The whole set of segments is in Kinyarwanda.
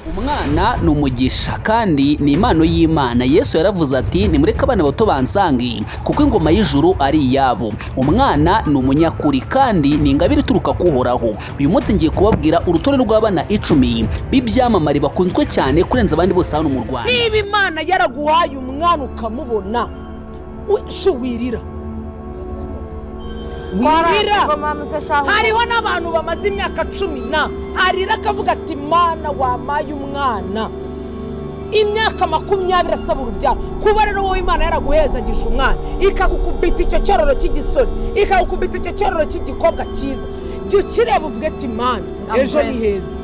Umwana ni umugisha kandi ni impano y'Imana. Yesu yaravuze ati: "Nimureke abana bato bansange, kuko ingoma y'ijuru ari iyabo." Umwana ni umunyakuri kandi ni ingabire ituruka kuhoraho. Uyu munsi ngiye kubabwira urutonde rw'abana 10 b'ibyamamare bakunzwe cyane kurenza abandi bose hano mu Rwanda. Niba Imana yaraguhaye umwana ukamubona, shu wirira wirira. Hariho n'abantu bamaze imyaka 10 na arira akavuga ati: "Mana, wampaye umwana." Imyaka 20 asaba urubyaro. Kuba rero wowe Imana yaraguhezagije umwana, ikagukubita icyo cyororo cy'igisore, ikagukubita icyo cyororo cy'igikobwa cyiza, jya ukireba uvuge ati: "Mana, ejo ni heza."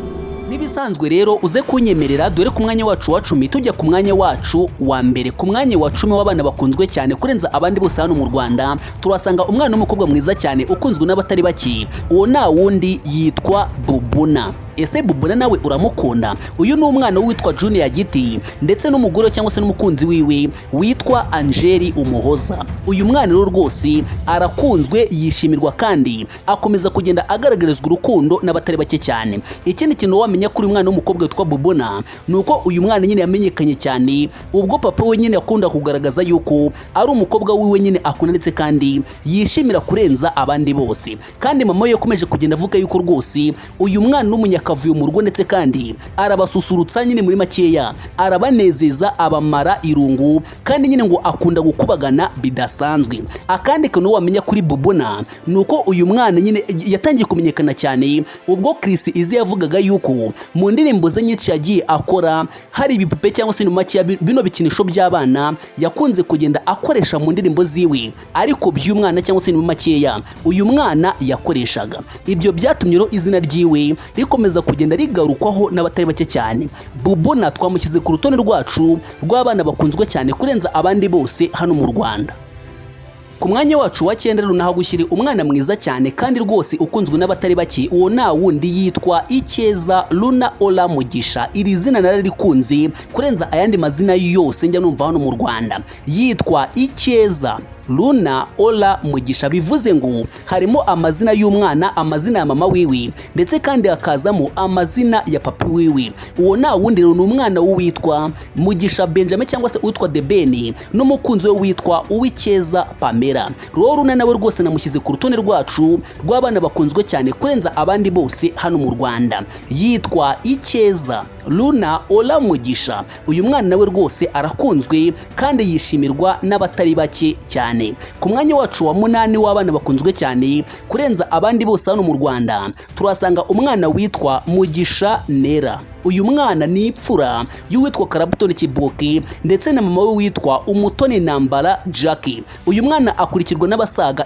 N'ibisanzwe rero uze kunyemerera dore ku mwanya wacu wa 10 tujya ku mwanya wacu wa mbere. Ku mwanya wa 10 w'abana bakunzwe cyane kurenza abandi bose hano mu Rwanda, turasanga umwana w'umukobwa mwiza cyane ukunzwe n'abatari bake. Uwo nta wundi, yitwa Bubuna. Ese Bubuna nawe uramukunda? Uyu ni umwana witwa Junior Giti ndetse n'umugore cyangwa se n'umukunzi wiwe witwa Angeli Umuhoza. Uyu mwana rero rwose arakunzwe, yishimirwa kandi akomeza kugenda agaragarizwa urukundo n'abatari bake cyane. Ikindi kintu wamenya kuri uyu mwana w'umukobwa witwa Bubuna ni uko uyu mwana nyine yamenyekanye cyane ubwo papa we nyine akunda kugaragaza yuko ari umukobwa wiwe nyine akunda ndetse kandi yishimira kurenza abandi bose. Kandi mama we yakomeje kugenda avuga yuko rwose uyu mwana n'umunyakavuyo mu rugo, ndetse kandi arabasusurutsa nyine, muri makeya arabanezeza, abamara irungu, kandi nyine ngo akunda gukubagana bidasanzwe. Akandi kantu wamenya kuri Bubuna ni uko uyu mwana nyine yatangiye kumenyekana cyane ubwo Chris Eazy yavugaga yuko mu ndirimbo ze nyinshi yagiye akora hari ibipupe cyangwa se makeya bino bikinisho by'abana yakunze kugenda akoresha mu ndirimbo ziwe, ariko by'umwana cyangwa se makeya uyu mwana yakoreshaga. Ibyo byatumye rero izina ryiwe rikomeza kugenda rigarukwaho n'abatari bake cyane. Bubuna twamushyize ku rutonde rwacu rw'abana bakunzwe cyane kurenza abandi bose hano mu Rwanda. Ku mwanya wacu wa cyenda rero nahagushyira umwana mwiza cyane kandi rwose ukunzwe n'abatari bake. Uwo nta wundi, yitwa Icyeza Luna Ola Mugisha. Iri zina nararikunze kurenza ayandi mazina yose njya numva hano mu Rwanda. Yitwa Icyeza Luna Ola Mugisha, bivuze ngo harimo amazina y'umwana, amazina ya mama wiwe, ndetse kandi hakazamo amazina ya papa wiwe. Uwo nta wundi rero, ni umwana w'uwitwa Mugisha Benjamin cyangwa se uwitwa The Ben n'umukunzi we witwa Uwicyeza Pamela. Rero Luna nawe rwose namushyize ku rutonde rwacu rw'abana bakunzwe cyane kurenza abandi bose hano mu Rwanda. Yitwa Icyeza Luna Ola Mugisha. Uyu mwana nawe rwose arakunzwe kandi yishimirwa n'abatari bake cyane. Ku mwanya wacu wa munani w'abana bakunzwe cyane kurenza abandi bose hano mu Rwanda, turasanga umwana witwa Mugisha Nera. Uyu mwana ni imfura y'uwitwa Karabutoni Kiboke ndetse na mama we witwa Umutoni Nambara Jackie. Uyu mwana akurikirwa n'abasaga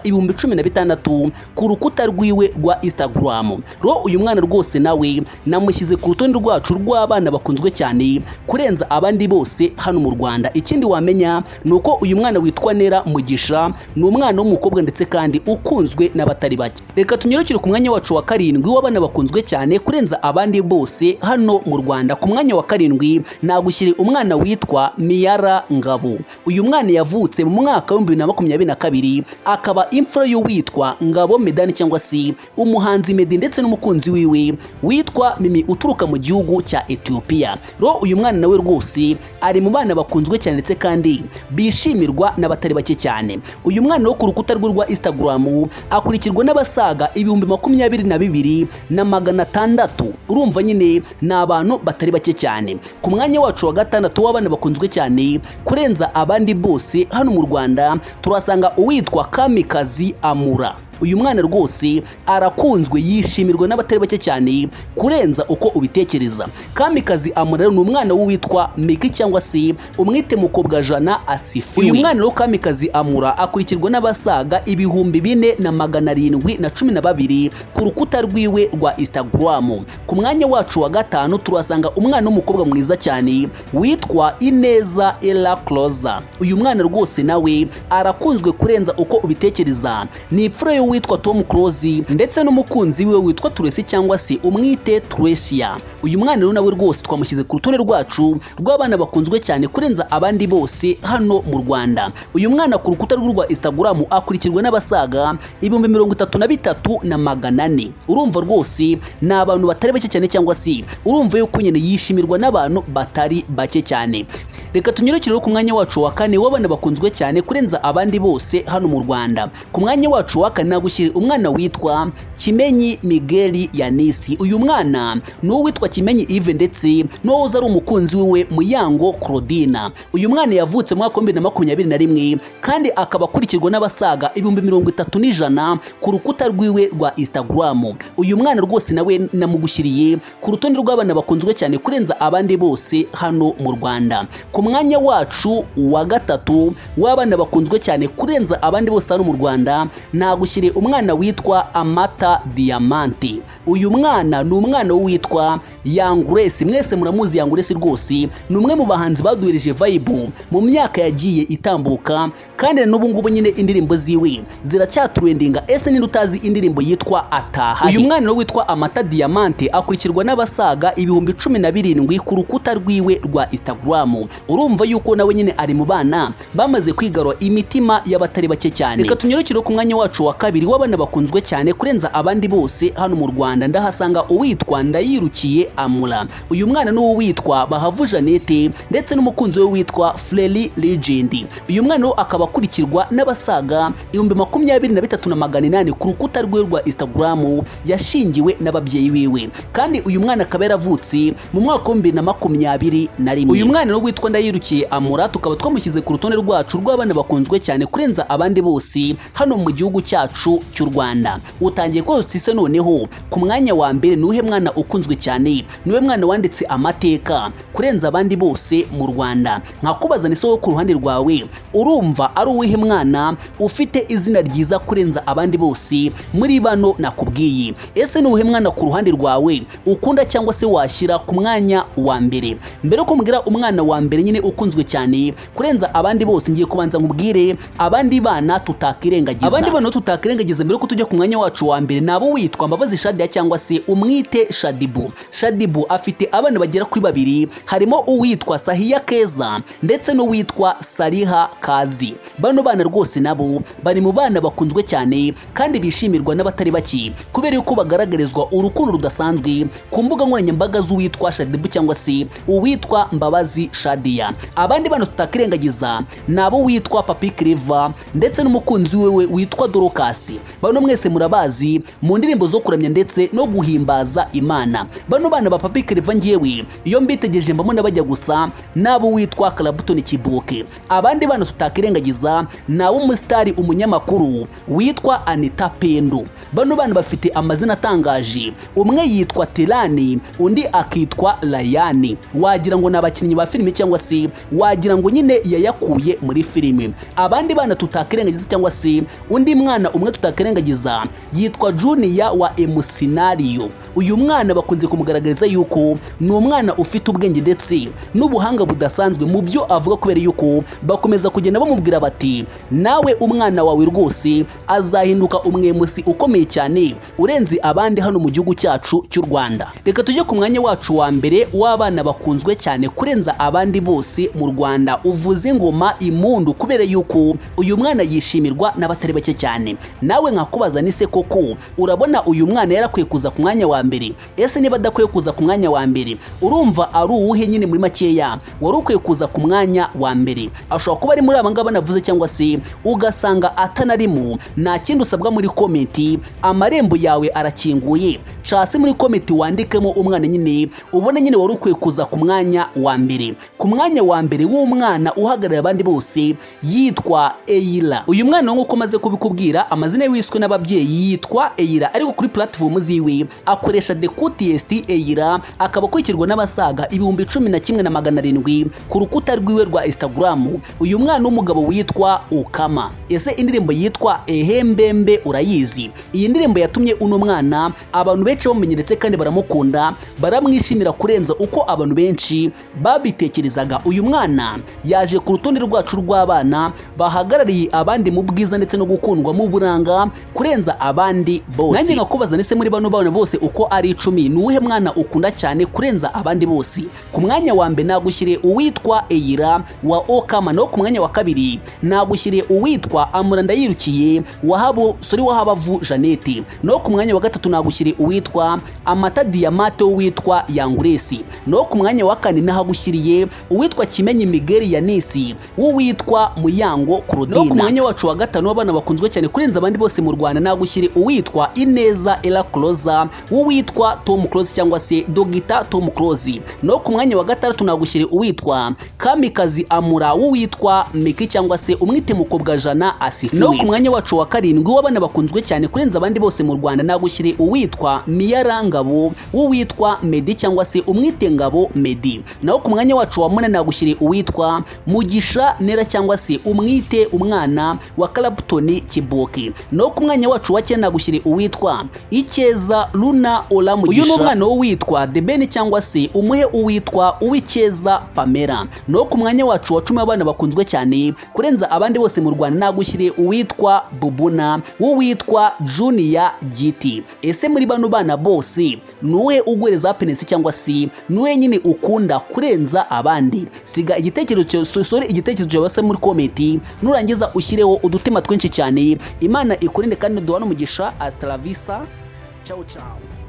16,000 ku rukuta rwiwe rwa Instagram. Rero uyu mwana rwose nawe namushyize ku rutonde rwacu rw'abana bakunzwe cyane kurenza abandi bose hano mu Rwanda. Ikindi wamenya ni uko uyu mwana witwa Nera Mugisha ni umwana w'umukobwa ndetse kandi ukunzwe n'abatari bake. Reka tunyarukire ku mwanya wacu wa karindwi w'abana bakunzwe cyane kurenza abandi bose hano mu Rwanda. Ku mwanya wa karindwi nagushyire umwana witwa Miyara Ngabo. Uyu mwana yavutse mu mwaka wa 2022, akaba imfura y'uwitwa Ngabo Medani cyangwa se umuhanzi Meddy ndetse n'umukunzi wiwe witwa Mimi uturuka mu gihugu cya Ethiopia. Rero uyu mwana nawe rwose ari mu bana bakunzwe cyane ndetse kandi bishimirwa n'abatari bake cyane. Uyu mwana wo ku rukuta rwe rwa Instagram akurikirwa n'abasaga 22,600. Urumva nyine ni abantu batari bake cyane. Ku mwanya wacu wa gatandatu w'abana bakunzwe cyane kurenza abandi bose hano mu Rwanda, turasanga uwitwa Kamikazi Amura. Uyu mwana rwose arakunzwe, yishimirwa n'abatari bake cyane kurenza uko ubitekereza. Kamikazi Amura ni umwana w'uwitwa Miki cyangwa se umwite Mukobwa Jana Asifiwe. Uyu mwana rero Kamikazi Amura akurikirwa n'abasaga 4712 ku rukuta rwiwe rwa Instagram. Ku mwanya wacu wa gatanu turasanga umwana w'umukobwa mwiza cyane witwa Ineza Ella Closer. Uyu mwana rwose nawe arakunzwe kurenza uko ubitekereza. Ni imfura yo n'uwitwa Tom Close ndetse n'umukunzi we witwa Tracy cyangwa se umwite Tracia. Uyu mwana rero nawe rwose twamushyize ku rutonde rwacu rw'abana bakunzwe cyane kurenza abandi bose hano mu Rwanda. Uyu mwana ku rukuta rwe rwa Instagram akurikirwa n'abasaga 33,400. Urumva rwose ni abantu batari bake cyane, cyangwa se urumva yuko nyine yishimirwa n'abantu batari bake cyane. Reka tunyarukire ku mwanya wacu wa kane w'abana bakunzwe cyane kurenza abandi bose hano mu Rwanda. Ku mwanya wacu wa kane nagushyira umwana witwa Kimenyi Miguel Yanisi. Uyu mwana ni uwitwa Kimenyi Yves ndetse n'uwahoze ari umukunzi wiwe Muyango Claudina. Uyu mwana yavutse mu mwaka wa 2021 kandi akaba akurikirwa n'abasaga 30,100 ku rukuta rwiwe rwa Instagram. Uyu mwana rwose nawe namugushyiriye ku rutonde rw'abana bakunzwe cyane kurenza abandi bose hano mu Rwanda. Ku mwanya wacu wa gatatu w'abana bakunzwe cyane kurenza abandi bose hano mu Rwanda nagushyiriye umwana witwa Amata Diamante. Uyu mwana ni umwana witwa Young Grace. Mwese muramuzi Young Grace rwose ni umwe mu bahanzi baduhereje vibe mu myaka yagiye itambuka, kandi n'ubu ngubu nyine indirimbo ziwe ziracyatrendinga. Ese ninde utazi indirimbo yitwa Ataha? Uyu mwana witwa Amata Diamante akurikirwa n'abasaga 17,000 ku rukuta rwiwe rwa Instagram. Urumva yuko nawe nyine ari mu bana bamaze kwigarura imitima y'abatari bake cyane. Reka tunyarukire ku mwanya wacu wa kabiri w'abana bakunzwe cyane kurenza abandi bose hano mu Rwanda. Ndahasanga uwitwa Ndayirukiye Amura. Uyu mwana ni uwitwa Bahavu Jeannette ndetse n'umukunzi we witwa Fleury Legend. Uyu mwana akaba akurikirwa n'abasaga 23,800 ku rukuta rwe rwa Instagram yashingiwe n'ababyeyi biwe, kandi uyu mwana akaba yaravutse mu mwaka wa 2021. Uyu mwana witwa Ndayirukiye Amura tukaba twamushyize ku rutonde rwacu rw'abana bakunzwe cyane kurenza abandi bose hano mu gihugu cyacu cy'u Rwanda. Utangiye kose se noneho ku mwanya wa mbere nuhe mwana ukunzwe cyane, niwe mwana wanditse amateka kurenza abandi bose mu Rwanda? Nkakubaza ni so ku ruhande rwawe urumva ari uwihe mwana ufite izina ryiza kurenza abandi bose muri bano nakubwiye? Ese ni uwuhe mwana ku ruhande rwawe ukunda cyangwa se washyira ku mwanya wa mbere? Mbere yo kumbwira umwana wa mbere nyine ukunzwe cyane kurenza abandi bose, ngiye kubanza nkubwire abandi bana tutakirengagiza. Abandi bana tutakirengagiza mbere ko tujya ku mwanya wacu wa mbere nabo witwa Mbabazi Shadia cyangwa se umwite Shadibu. Shadibu afite abana bagera kuri babiri, harimo uwitwa Sahiya Keza ndetse n'uwitwa Saliha Kazi. Bano bana rwose nabo bari mu bana bakunzwe cyane kandi bishimirwa n'abatari bake kubera yuko bagaragarizwa urukundo rudasanzwe ku mbuga nkoranyambaga z'uwitwa Shadibu cyangwa se uwitwa Mbabazi Shadia. Abandi bana tutakirengagiza nabo witwa Papi Clever ndetse n'umukunzi wewe witwa Dorcas. Bano mwese murabazi mu ndirimbo zo kuramya ndetse no guhimbaza Imana. Bano bana ba Papi Clever ngewe iyo mbitegereje mbamona bajya gusa nabo witwa Clapton Kibuke. Abandi bana tutakirengagiza nabo umusitari umunyamakuru witwa Anita Pendo. Bano bana bafite amazina atangaje, umwe yitwa Terani undi akitwa Rayani. Wagira ngo ni abakinnyi ba filime cyangwa se wagira ngo nyine yayakuye muri filime. Abandi bana tutakirengagiza cyangwa se undi mwana umwe tutakirengagiza yitwa Junior wa Emusinario. Uyu mwana bakunze kumugaragariza yuko ni umwana ufite ubwenge ndetse n'ubuhanga budasanzwe mu byo avuga, kubera yuko bakomeza kugenda bamubwira bati nawe umwana wawe rwose azahinduka umwemusi ukomeye cyane urenze abandi hano mu gihugu cyacu cy'u Rwanda. Reka tujye ku mwanya wacu wa mbere w'abana bakunzwe cyane kurenza abandi bose mu Rwanda, uvuze ingoma impundu, kubera yuko uyu mwana yishimirwa n'abatari bake cyane. Nawe nkakubaza ni se koko urabona uyu mwana yarakwiye kuza ku mwanya wa mbere? Ese niba adakwiye kuza ku mwanya wa mbere urumva ari uwuhe nyine muri makeya wari ukwiye kuza ku mwanya wa mbere? Ashobora kuba ari muri aba ngaba navuze cyangwa se ugasanga atanarimo. Nta kindi usabwa muri comment, amarembo yawe arakinguye. Casi muri comment wandikemo umwana nyine ubone nyine wari ukwiye kuza ku mwanya wa mbere. Ku mwanya wa mbere w'umwana uhagarariye abandi bose yitwa Eira. Uyu mwana nk'uko maze kubikubwira amazina wiswe n'ababyeyi yitwa Eira, ariko kuri platform ziwe akoresha The Cutest Eira, akaba akurikirwa n'abasaga 11,700 ku rukuta rwiwe rwa Instagram. Uyu mwana w'umugabo witwa Ukama. Ese indirimbo yitwa Ehembembe urayizi? Iyi ndirimbo yatumye uno mwana abantu benshi bamumenyeretse kandi baramukunda, baramwishimira kurenza uko abantu benshi babitekerezaga. imbaraga. Uyu mwana yaje ku rutonde rwacu rw'abana bahagarariye abandi mu bwiza ndetse no gukundwa mu buranga kurenza abandi bose. Nanjye nkakubaza, nese muri bano bana bose uko ari 10, ni uwuhe mwana ukunda cyane kurenza abandi bose? Ku mwanya wa mbere nagushyiriye uwitwa Eyira wa Okama, naho ku mwanya wa kabiri nagushyiriye uwitwa Amura Ndayirukiye Wahabo, sorry, Wahabavu Jeannette, naho ku mwanya wa gatatu nagushyiriye uwitwa Amata Diamate witwa Yanguresi, naho ku mwanya wa kane nahagushyiriye uwitwa Kimenyi Miguel Yanisi w'uwitwa Muyango Claudine. Naho ku mwanya wacu wa gatanu w'abana bakunzwe cyane kurenza abandi bose mu Rwanda nagushyiriye uwitwa Ineza Ella Closa w'uwitwa Tom Close cyangwa se Dogita Tom Close. Naho ku mwanya wa gatandatu nagushyiriye uwitwa Kamikazi Amura w'uwitwa Miki cyangwa se umwite Mukobwa Jana Asifiwe. Naho ku mwanya wacu wa karindwi w'abana bakunzwe cyane kurenza abandi bose mu Rwanda nagushyiriye uwitwa Miyara Ngabo w'uwitwa Meddy cyangwa se umwite Ngabo Meddy. Naho ku mwanya wacu wa munani nagushyiriye uwitwa Mugisha Nera cyangwa se umwite umwana wa Clapton Kiboki. Naho ku mwanya wacu wa cyenda nagushyiriye uwitwa Icyeza Luna Ola Mugisha. Uyu ni umwana w'uwitwa The Ben cyangwa se umuhe uwitwa Uwicyeza Pamela. Naho ku mwanya wacu wa 10 w'abana bakunzwe cyane kurenza abandi bose mu Rwanda nagushyiriye uwitwa Bubuna w'uwitwa Junior Giti. Ese muri bano bana bose nuwe uguhereza happiness cyangwa se nuwe nyine ukunda kurenza abandi? Siga igitekerezo, sorry, igitekerezo cyawe se muri comment, nurangiza ushyireho udutima twinshi cyane. Imana ikurinde kandi duhane umugisha. Hasta la vista, ciao ciao.